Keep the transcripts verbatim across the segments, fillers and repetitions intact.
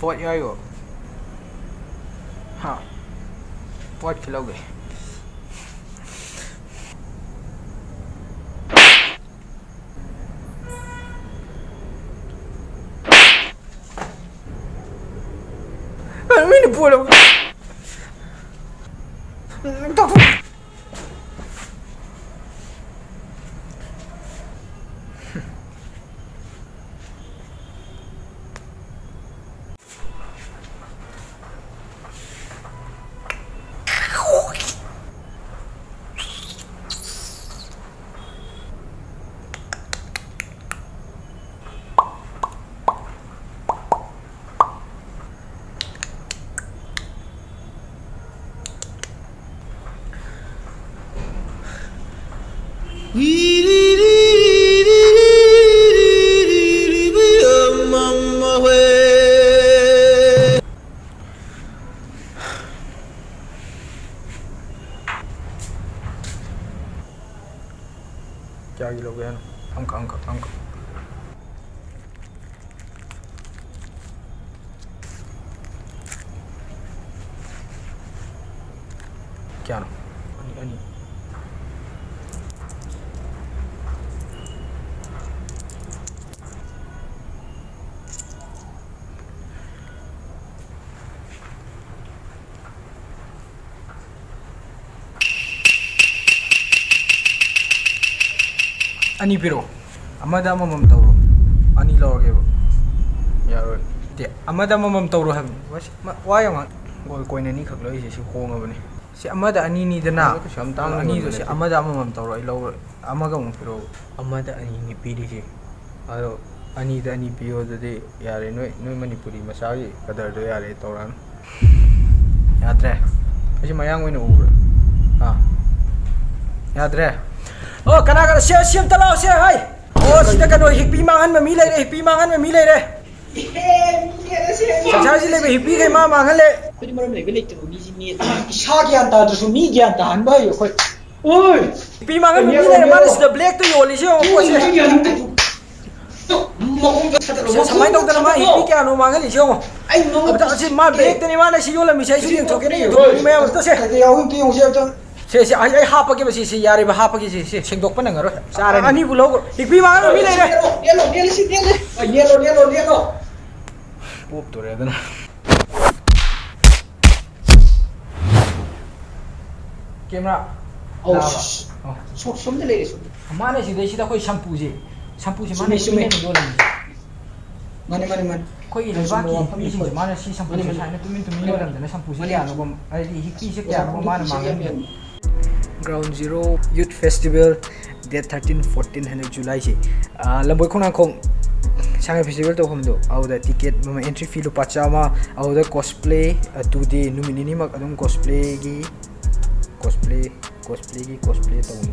ꯄꯣꯠ ꯌꯥꯏꯌꯣ꯫ ꯍꯥ? ꯄꯣꯠ ꯈꯤꯂꯧꯒꯦ꯫ ꯃꯤꯅ ꯄꯣꯠ ꯂꯧ-, ꯀꯌꯥꯒꯤ ꯂꯧꯒꯦ ꯍꯥꯏꯅꯣ? ꯑꯃꯈꯛ, ꯑꯃꯈꯛ, ꯑꯃꯈꯛ꯫ ꯀꯌꯥꯅꯣ? ꯑꯅꯤ, ꯑꯅꯤ꯫ ꯑꯅꯤ ꯄꯤꯔꯛꯑꯣ꯫ ꯑꯃꯗ ꯑꯃꯃꯝ ꯇꯧꯔꯣ꯫ ꯑꯅꯤ ꯂꯧꯔꯒꯦꯕ꯫ ꯌꯥꯔꯣꯏ꯫ ꯗꯦ, ꯑꯃꯗ ꯑꯃꯃꯝ ꯇꯧꯔꯣ ꯍꯥꯏꯕꯅꯤ꯫ ꯋꯥꯁꯤ-, ꯃ-, ꯋꯥ ꯌꯥꯝ ꯉꯥꯡ-, ꯒꯣꯜ ꯀꯣꯏꯟ ꯑꯅꯤꯈꯛ ꯂꯧꯔꯤꯁꯦ ꯁꯤ ꯍꯣꯡꯉꯕꯅꯤ꯫ ꯁꯤ ꯑꯃꯗ ꯑꯅꯤꯅꯤꯗꯅ꯫ ꯑꯃꯗ ꯀꯩꯁꯨ ꯌꯥꯝ ꯇꯥꯡꯅ ꯑꯅꯤꯗꯣ ꯌꯣꯟꯕ ꯁꯤ ꯅꯠꯇꯦ꯫ ꯑꯃꯗ ꯑꯃꯃꯝ ꯇꯧꯔꯣ, ꯑꯩ ꯂꯧꯔꯣꯏ꯫ ꯑꯃꯒ ꯑꯃꯨꯛ ꯄꯤꯔꯛꯑꯣ꯫ ꯑꯃꯗ ꯑꯅꯤꯅꯤ ꯄꯤꯔꯤꯁꯦ꯫ ꯑꯗꯣ ꯑꯅꯤꯗ ꯑꯅꯤ ꯄꯤꯌꯣ ꯑꯗꯨꯗꯤ ꯌꯥꯔꯦ꯫ ꯅꯣꯏ, ꯅꯣꯏ ꯃꯅꯤꯄꯨꯔꯤ ꯃꯆꯥꯒꯤ ꯀꯗꯔꯗꯣ ꯌꯥꯔꯦ, ꯇꯧꯔꯛꯑꯅꯨ꯫ ꯌꯥꯗ꯭ꯔꯦ꯫ ꯑꯩꯁꯦ ꯃꯌꯥꯡ ꯑꯣꯏꯅ ꯎꯕ꯭ꯔꯥ? ꯑꯥ꯫ ꯌꯥꯗ꯭ꯔꯦ꯫ ꯑꯣ, ꯀꯅꯥ ꯀꯅꯥ? ꯁꯦ, ꯁꯤ ꯑꯝꯇ ꯂꯥꯛꯑꯣ, ꯁꯦ, ꯍꯥꯏ꯫ ꯑꯣ, ꯁꯤꯗ ꯀꯩꯅꯣ, ꯍꯤꯛꯄꯤ ꯃꯥꯡꯍꯟꯕ ꯃꯤ ꯂꯩꯔꯦ, ꯍꯤꯛꯄꯤ ꯃꯥꯡꯍꯟꯕ ꯃꯤ ꯂꯩꯔꯦ꯫ ꯁꯪꯁꯥꯔꯁꯤ ꯂꯩꯕ ꯍꯤꯛꯄꯤꯈꯩ ꯃꯥ ꯃꯥꯡꯍꯜꯂꯦ꯫ ꯑꯩꯈꯣꯏꯗꯤ ꯃꯔꯝ ꯂꯩꯕ ꯂꯩꯇꯕ ꯃꯤꯁꯤ ꯅꯦꯠ-, ꯏꯁꯥ ꯒ꯭ꯌꯥꯟ ꯇꯥꯗ꯭ꯔꯁꯨ ꯃꯤ ꯒ꯭ꯌꯥꯟ ꯇꯥꯍꯟꯕ ꯍꯩꯌꯦ ꯑꯩꯈꯣꯏ꯫ ꯑꯣꯏ! ꯍꯤꯛꯄꯤ ꯃꯥꯡꯍꯟꯕ ꯃꯤ ꯂꯩꯔꯦ, ꯃꯥꯅ ꯁꯤꯗ ꯕ꯭ꯂꯦꯛꯇ ꯌꯣꯜꯂꯤꯁꯦ ꯌꯦꯡꯉꯣ, ꯄꯣꯠꯁꯦ꯫ ꯃꯤ ꯒ꯭ꯌꯥꯟ ꯇꯥꯗꯦ꯫ ꯃꯑꯣꯡꯗ ꯊꯥꯗꯠꯂꯣ꯫ ꯁꯦ, ꯁꯨꯃꯥꯏꯅ ꯇꯧꯗꯅ ꯃꯥ ꯍꯤꯛꯄꯤ ꯀꯌꯥꯅꯣ ꯃꯥꯡꯍꯜꯂꯤꯁꯦ ꯌꯦꯡꯉꯣ꯫ ꯑꯩ ꯃꯉꯣꯟꯗ ꯑꯝꯇ ꯑꯁꯤ ꯃꯥ ꯕ꯭ꯂꯦꯛꯇꯅꯤ ꯃꯥꯅ ꯁꯤ ꯌꯣꯜꯂꯝꯃꯤꯁꯦ꯫ ꯑꯩꯁꯨ ꯌꯦꯡꯊꯣꯛꯀꯦꯅꯦ, ꯌꯦꯡꯊꯣꯛꯀꯦ꯫ ꯃꯌꯥꯝ ꯑꯝꯇ ꯁꯦ꯫ ꯀꯩꯀꯩ ꯌꯥꯎꯏ ꯑꯝꯇ ꯌꯦꯡꯉꯨꯁꯦ ꯑꯝꯇ꯫ ꯁꯦ, ꯁꯦ, ꯑꯩ, ꯑꯩ ꯍꯥꯞꯄꯒꯦꯕ ꯁꯤ, ꯁꯤ ꯌꯥꯔꯦꯕ, ꯍꯥꯞꯄꯒꯦ ꯁꯤ, ꯁꯤ ꯁꯦꯡꯗꯣꯛꯄ ꯅꯪꯉꯔꯣꯏ꯫ ꯆꯥꯔꯅꯤ꯫ ꯑꯅꯤꯕꯨ ꯂꯧꯈ꯭ꯔꯣ꯫ ꯍꯤꯛꯄꯤ ꯃꯥꯡꯍꯟꯕ ꯃꯤ ꯂꯩꯔꯦ꯫ ꯅꯦꯠꯂꯣ, ꯅꯦꯠꯂꯣ, ꯅꯦꯠꯂꯣ, ꯅꯦꯠꯂꯣ꯫ ꯄꯣꯞꯇꯣꯔꯦ ꯑꯗꯨꯅ꯫ ꯀꯦꯃꯦꯔꯥ꯫ ꯑꯧ, ꯂꯥꯛꯑꯕ? ꯁ-, ꯑꯧ꯫ ꯁꯣꯝ-, ꯁꯣꯝꯗ ꯂꯩꯔꯦ, ꯁꯣꯝꯗ꯫ ꯃꯥꯅ ꯁꯤꯗꯩꯁꯤꯗ ꯑꯩꯈꯣꯏ ꯁꯝꯄꯨꯁꯦ, ꯁꯝꯄꯨꯁꯦ ꯃꯥꯅ ꯆꯨꯝꯃꯤ, ꯆꯨꯝꯃꯤ꯫ ꯇꯨꯃꯤꯟꯅ ꯌꯣꯜꯂꯝꯃꯤꯁꯦ꯫ ꯃꯥꯅꯤ, ꯃꯥꯅꯤ, ꯃꯥꯅꯤ꯫ ꯑꯩꯈꯣꯏꯒꯤ ꯃꯥꯅꯤ, ꯆꯨꯝꯃꯤ, ꯂꯩꯕꯥꯛꯀꯤ ꯋꯥꯐꯝꯅꯤ, ꯃꯤꯁꯤꯡꯁꯦ ꯍꯣꯏ꯫ ꯃꯥꯅ ꯁꯤ ꯁꯝꯄꯨꯁꯦ ꯃꯥꯅꯤ, ꯃꯥꯅꯤ꯫ ꯁꯨꯃꯥꯏꯅ ꯇꯨꯃꯤꯟ ꯇꯨꯃꯤꯟ ꯃꯥꯅꯤ, ꯃꯥꯅꯤ꯫ ꯌꯣꯜꯂꯝꯗꯅ ꯁꯝꯄꯨꯁꯦ ꯃꯥꯅꯤ, ꯀꯌꯥꯅꯣꯕ, ꯃꯥꯅꯤ꯫ ꯍꯥꯏꯗꯤ ꯍꯤꯛꯄꯤꯁꯦ ꯀꯌꯥꯅꯣꯕ ꯃꯥꯅ ꯃꯥꯡꯍꯜꯂꯤꯁꯦ? Ground Zero Youth Festival date thirteen, fourteen ꯍꯟꯗꯛ ꯖꯨꯂꯥꯏꯁꯤ, ꯑꯥ, ꯂꯝꯕꯣꯏ ꯈꯣꯡꯅꯥꯡꯈꯣꯡ ꯁꯉꯥꯏ ꯐꯦꯁꯇꯤꯚꯦꯜ ꯇꯧꯐꯝꯗꯣ, ꯑꯗꯨꯗ ꯇꯤꯀꯦꯠ ꯃꯃꯜ, entry fee ꯂꯨꯄꯥ ꯆꯥꯝꯃ, ꯑꯗꯨꯗ cosplay, ꯑ, two day, ꯅꯨꯃꯤꯠ ꯅꯤꯅꯤꯃꯛ ꯑꯗꯨꯝ cosplayꯒꯤ, cosplay, cosplayꯒꯤ cosplay ꯇꯧꯅꯤ꯫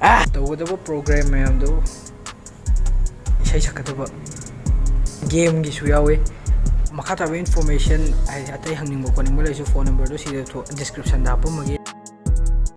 ꯑꯥ! ꯇꯧꯒꯗꯕ program ꯃꯌꯥꯝꯗꯣ, ꯏꯁꯩ ꯁꯛꯀꯗꯕ, gameꯒꯤꯁꯨ ꯌꯥꯎꯋꯤ꯫ ꯃꯈꯥ ꯇꯥꯕ information, ꯍꯥꯏꯗꯤ ꯑꯇꯩ ꯍꯪꯅꯤꯡꯕ ꯈꯣꯠꯅꯤꯡꯕ ꯂꯩꯔꯁꯨ phone numberꯗꯣ ꯁꯤꯗ ꯊꯣ-, descriptionꯗ ꯍꯥꯞꯄꯝꯃꯒꯦ꯫